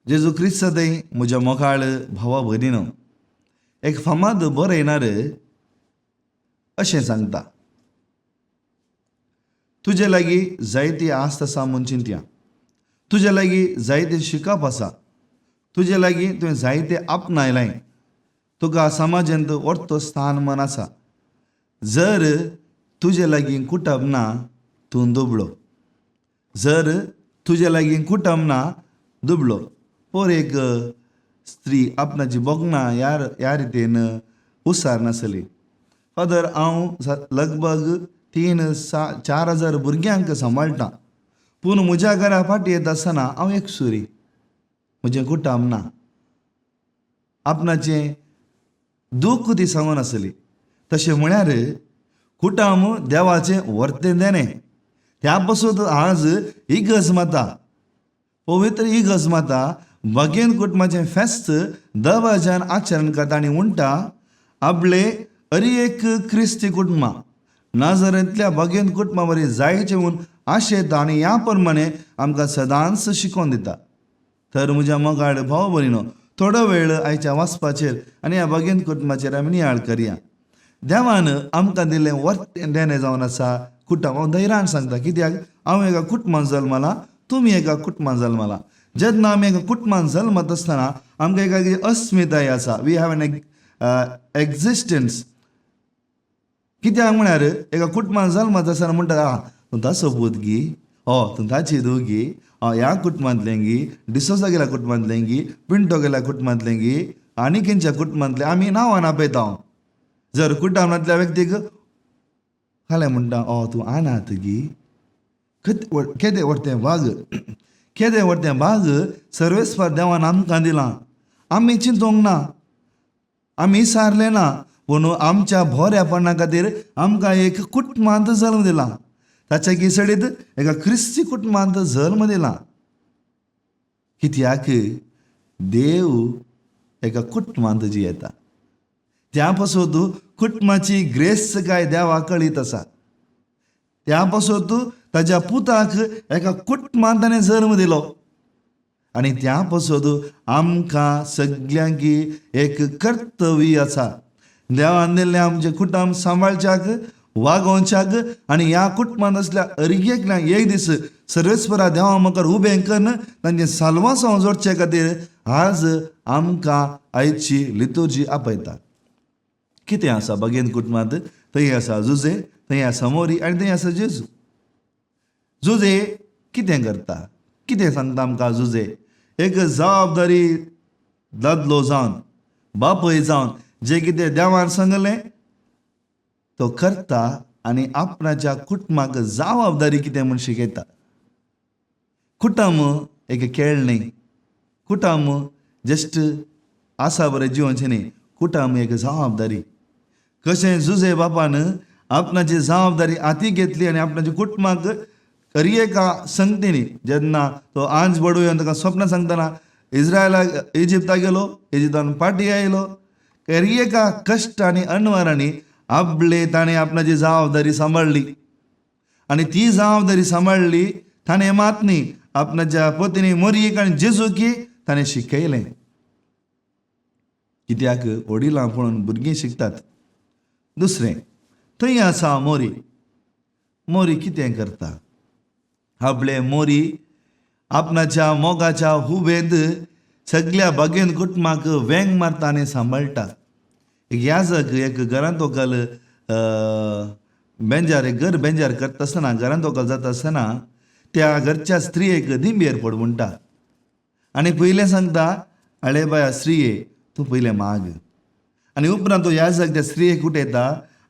जेजू क्रिस्तय म्हज्या मोगाळ भावा भयणीनो, एक फामाद बरयणार अशें सांगता, तुजे लागीं जायती आस्त आसा म्हूण चिंतया, तुजे लागीं जायतें शिकप आसा, तुजे लागीं तुवें जायतें आपणायलां, तुका समाजांत व्हडलो स्थान मान आसा. जर तुजे लागीं कुटुंब ना, तूं दुबळो. जर तुजे लागीं कुटुंब ना, दुबळो. पोर एक स्त्री आपणाची भोगणां ह्या ह्या रितीन उसार नासली. फादर, हांव लगभग 3 4 हजार भुरग्यांक सांबाळटा, पूण म्हज्या घरा फाटी येता आसतना हांव एकसुरी, म्हजें कुटुंब ना. आपणाचें दूख ती सांगून आसली. तशें म्हळ्यार कुटुंब देवाचें वर्तें देणें. त्या पासून आज इगर्ज माता, पवित्र इगर्ज माता बगेन कुटुंबाचें फेस्त दबाज्यान आचरण करता आनी म्हणटा, आपले हर एक क्रिस्ती कुटुंबां नाजरेंतल्या बागेन कुटुंबा बरी जायचें म्हूण आशेता आनी ह्या प्रमाणे आमकां सदांच शिकोवन दिता. तर म्हज्या मोगाळ भाव भयणीनो, थोडो वेळ आयच्या वाचपाचेर आनी ह्या बागेन कुटुंबाचेर आमी नियाळ करया. देवान आमकां दिल्लें वर्तें देणें जावन आसा कुटुंब. हांव धैर्यान सांगता, कित्याक हांव एका कुटुंबान जल्मला, तुमी एका कुटुंबान जल्मला. जेन्ना आमी एका कुटुंबान जल्मत आसतना आमकां एका अस्मिताय आसा. We have an existence. कित्याक म्हळ्यार एका कुटुंबान जल्मत आसतना म्हणटा, आं, तूं ताचो पूत गी, हो तूं ताची धूव गी, ह्या कुटुंबांतलें गी, डिसोजा गेल्या कुटुंबांतलें गी, पिंटो गेल्या कुटुंबांतलें गी, आनी खंयच्या कुटुंबांतलें, आमी नांवान आपयता. जर कुटुंबांतल्या व्यक्तीक फाल्यां म्हणटा, ओ तूं अनाथ गी. केदें व्हड भाग, केदें व्हड भाग सर्वेस्पर देवान आमकां दिलां. आमी चिंतूंक ना, आमी सारले ना, पूण आमच्या बऱ्यापणा खातीर आमकां एक कुटुंबांत जल्म दिला. ताच्या किसडीत एका क्रिस्ती कुटुंबांत जल्म दिला, कित्याक देव एका कुटुंबांत जियेता. त्या पासून कुटुंबाची ग्रेस काय देवा कळीत आसा. त्या पासून ताच्या पुताक एका कुटुंबांत ताणें जल्म दिलो आनी त्या पासून आमकां सगल्यांकी एक कर्तव्य आसा, देवान दिल्लें आमचें कुटुंब सांबाळच्याक, वागोवच्याक आनी ह्या कुटुंबांत आसल्या अरगेकल्यान एक दीस सर्वेस्परा देवा मुखार उबें करून तांचें साल्वासांव जोडचे खातीर आज आमकां आयची लितुर्जी आपयता. कितें आसा बागेन कुटुंबांत? थंय आसा जुजे, थंय आसा मोरी आनी थंय आसा जेजू. जुजे कितें करता? कितें सांगता आमकां जुजे? एक जबाबदारी दादलो जावन, बापूय जावन जें कितें देवान सांगलें तो करता आनी आपणाच्या कुटुंबाक जबाबदारी कितें म्हूण शिकयता. कुटुंब एक खेळ न्ही, कुटुंब जस्ट आसा बरें जिवनचें न्ही, कुटुंब एक जबाबदारी. कशें जुजे बापान आपणाची जबाबदारी हाती घेतली आनी आपणाच्या कुटुंबाक हर एका संगतीनी, जेन्ना तो आंज बडोवन ताका स्वप्न सांगतना इस्रायलाक इजिप्ताक गेलो, इजिप्तान पाटी आयलो, हर एका कश्ट आनी अणवारांनी आपले ताणें आपणाची जबाबदारी सांबाळ्ळी आनी ती जबाबदारी सांबाळ्ळी ताणें मात न्ही, आपणाच्या पत्नी मोरयेक आनी जेजूकी ताणें शिकयलें. कित्याक वडिलां पळोवन भुरगीं शिकतात. दुसरें, थंय आसा मोरी. मोरी कितें करता? आपले मोरी आपणाच्या मोगाच्या हुबेंत सगल्या बागेन कुटुंबाक वेंग मारता आनी सांबाळटा. एक याजक एक घरांत वकल बेंजार, एक घर बेंजार करता आसतना, घरांत वकल जाता आसतना त्या घरच्या स्त्रियेक दिंबेर पड म्हणटा आनी पयलें सांगता, आळे बाया स्त्रिये, तूं पयलें माग. आनी उपरांत तो याजक त्या स्त्रियेक उठयता,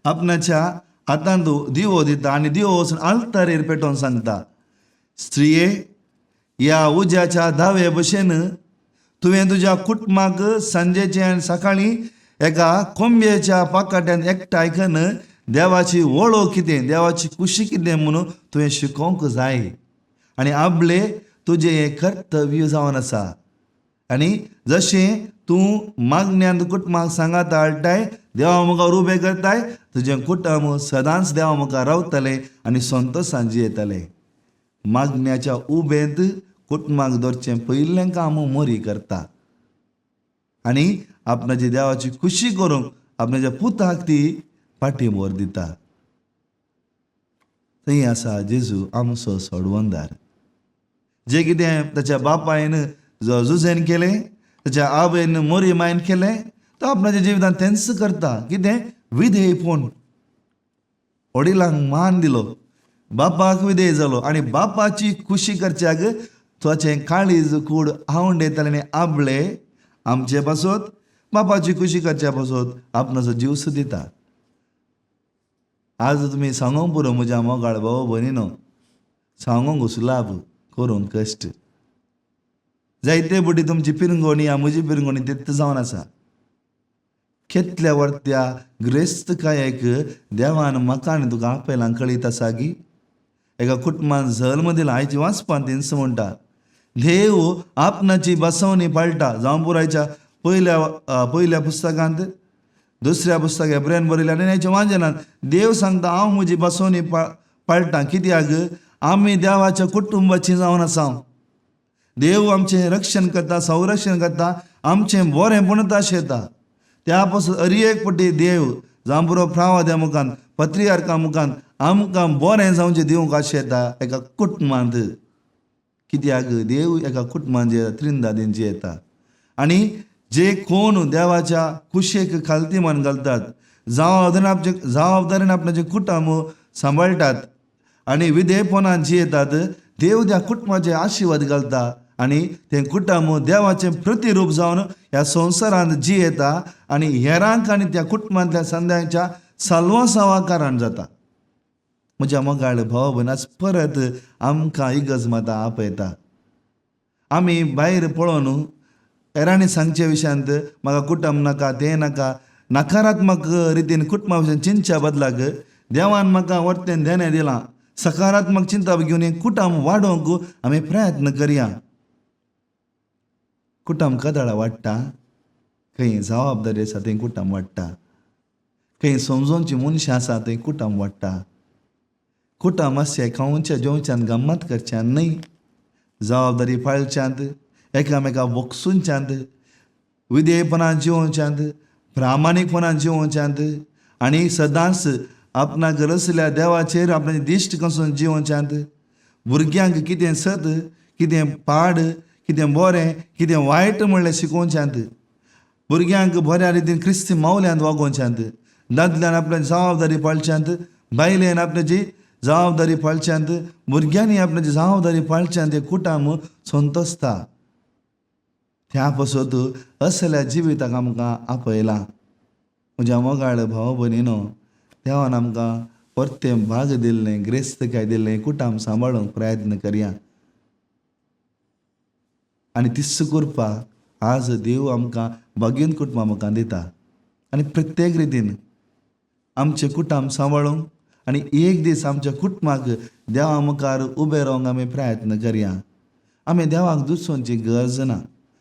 आपणाच्या हातांत दिवो दिता आनी दिवो वचून आल्तारेर पेटोवन सांगता, स्त्रिये, ह्या उज्याच्या दावे भशेन तुवें तुज्या कुटुंबाक सांजेचें आनी सकाळीं एका कोंबयेच्या पाकाट्यान एकठांय करून देवाची वळख कितें, देवाची खुशी कितें म्हणून तुवें शिकोवंक जाय आनी आपले तुजें हें कर्तव्य जावन आसा. आनी जशें तूं मागण्यांत कुटुंबाक सांगाता हाडटाय, देवा मुखार उबें करताय, तुजें कुटुंब सदांच देवा मुखार रावतलें आनी संतोशान जियेतलें. मागण्याच्या उबेंत कुटुंबाक दवरचें पयलें काम मोरी करता आनी आपणाची देवाची खुशी करूंक आपणाच्या पुताक ती फाटी भर दिता. थंय आसा जेजू आमचो सोडवणदार. जें कितें ताच्या बापायन जुजेन केलें, ताच्या आवयन मोरी मायन केलें, तो आपणाच्या जिवितांत तेंच करता. कितें? विधेयपण. वडिलांक मान दिलो, बापाक विधेय जालो आनी बापाची खुशी करच्याक ताचें काळीज कूड आवंडेतालें आनी आबळे आमचे पासत, बापाची खुशी करच्या पासत आपणाचो जीव सुद्दां दिता. आज तुमी सांगूंक पुरो म्हज्या मोगाळ भाव भयणीनो, सांगूंक सुलाभ, करूंक कश्ट. जायते पटी तुमची पिरंगोणी या म्हजी पिरंगोणी तित जावन आसा. केतल्या वर्त्या ग्रेस्तकायेक देवान म्हाका आनी तुका आपयलां कळीत आसा गी? एका कुटुंबान जल्म दिला. आयची वाचपान तेंच म्हणटा, देव आपणाची बसवणी पाळटा. जावं पुरायच्या पयल्या पयल्या पुस्तकांत, दुसऱ्या पुस्तक एब्रेन बरयल्या आनी आयच्या वांजनात देव सांगता, हांव म्हजी बसवणी पाळटा. कित्याक? आमी देवाच्या कुटुंबाची जावन आसा. देव आमचें रक्षण करता, संरक्षण करता, आमचें बरें आशेता. त्या पासून अरी एक पटी देव जावं पुरो प्रावाद्या मुखान, पत्रियार्का मुखान आमकां बरें जावचें दिवंक आशेता एका कुटुंबांत. कित्याक? देव एका कुटुंबांत जियेता, त्रिंदादीन जियेता. आनी जे कोण देवाच्या कुशेक खालती मन घालतात, जबाबदारीन जबाबदारीन आपणाचें कुटुंब सांबाळटात आनी विधेयपणान जियेतात, देव त्या कुटुंबाचे आशिर्वाद घालता आनी तें कुटुंब देवाचें प्रतिरूप जावन ह्या संवसारांत जियेता आनी हेरांक आनी त्या कुटुंबांतल्या संद्यांच्या साल्वासावा कारण जाता. म्हज्या मोगाळ भाव भयण, आज परत आमकां इगर्ज माता आपयता. आमी भायर पळोवन हेरांनी सांगचे विशयांत म्हाका कुटुंब नाका, तें नाका, नकारात्मक रितीन कुटुंबा विशयान चिंतच्या बदलाक देवान म्हाका वर्तेन देणें दिलां, सकारात्मक चिंतप घेवन हें कुटुंब वाडोवंक आमी प्रयत्न करया. कुटुंब कदळा वाडटा, खंय जबाबदारी आसा थंय कुटुंब वाडटा, खंय समजोवची मनशां आसा थंय कुटुंब वाडटा. कुटुंब अशें खावच्या जेवच्यान गम्मत करच्यान न्हय, जबाबदारी पाळच्यांत, एकामेका बगसुनच्यांत, विधेयपणान जिवोवच्यांत, प्रामाणीकपणान जिवोवच्यांत आनी सदांच आपणाक रसल्या देवाचेर आपणाची दिश्ट कसून जिवोवच्यांत. भुरग्यांक कितें सत, कितें पाड, कितें बरें, कितें वायट म्हणलें शिकोवच्यांत. भुरग्यांक बऱ्या रितीन क्रिस्ती मावल्यांत वागोवच्यांत. दादल्यान आपल्याची जबाबदारी पाळच्यांत, बायलेन आपल्याची जबाबदारी पाळच्यांत, भुरग्यांनी आपल्याची जबाबदारी पाळच्यांत हें कुटुंब संतोसता. त्या पासत असल्या जिविताक आमकां आपयलां. म्हज्या मोगाळ भाव भयणीनो, देवान आमकां परतें भाग दिल्लें, ग्रेस्तकाय दिल्लें, कुटुंब सांबाळूंक प्रयत्न करया आनी तिस्स करपाक आज देव आमकां भाग्यन कुटुंबां आमकां दिता. आनी प्रत्येक रितीन आमचें कुटुंब सांबाळूंक आनी एक दीस आमच्या कुटुंबाक देवा मुखार उबें रावंक आमी प्रयत्न करया. आमी देवाक दुसोवची गरज ना.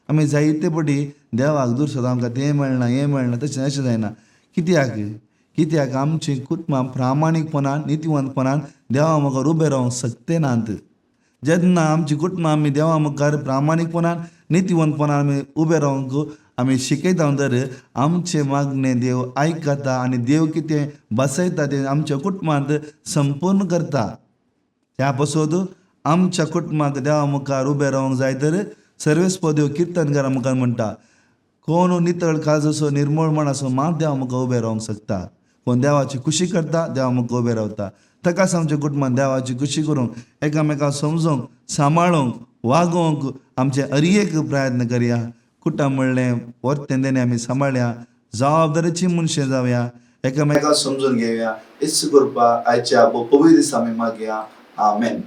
आमी जायते पटी देवाक दुसरो, आमकां तें मेळना, हें मेळना, तशें अशें जायना. कित्याक? कित्याक आमचीं कुटुंबां प्रामाणीकपणान, नितीवंतपणान देवा मुखार उबें रावंक शकते नात. जेन्ना आमची कुटुंबां आमी देवा मुखार प्रामाणीकपणान, नितीवंतपणान आमी उबें रावंक आमी शिकयता तर आमचें मागणें देव आयकता आनी देव कितें बसयता तें आमच्या कुटुंबांत संपूर्ण करता. त्या पासत आमच्या कुटुंबाक देवा मुखार उबें रावंक जाय तर सर्वेस्पर देव किर्तनकारा मुखार म्हणटा, कोण नितळ काळजाचो, निर्मळ मनाचो मात देवा मुखार उबें रावंक शकता. कोण देवाची खुशी करता देवा मुखार उबें रावता. ताकाच आमच्या कुटुंबान देवाची खुशी करूंक, एकामेकाक समजोवंक, सांबाळूंक, वागोवंक आमचे अरयेक प्रयत्न करया. कुटुंब म्हणलें वर्तें देणें आमी सांबाळया, जबाबदारीची मनशां जावया, एकामेकाक समजून घेवया. इत्स करपा आयच्या पवित्र दिसा आमी मागया. आमेन.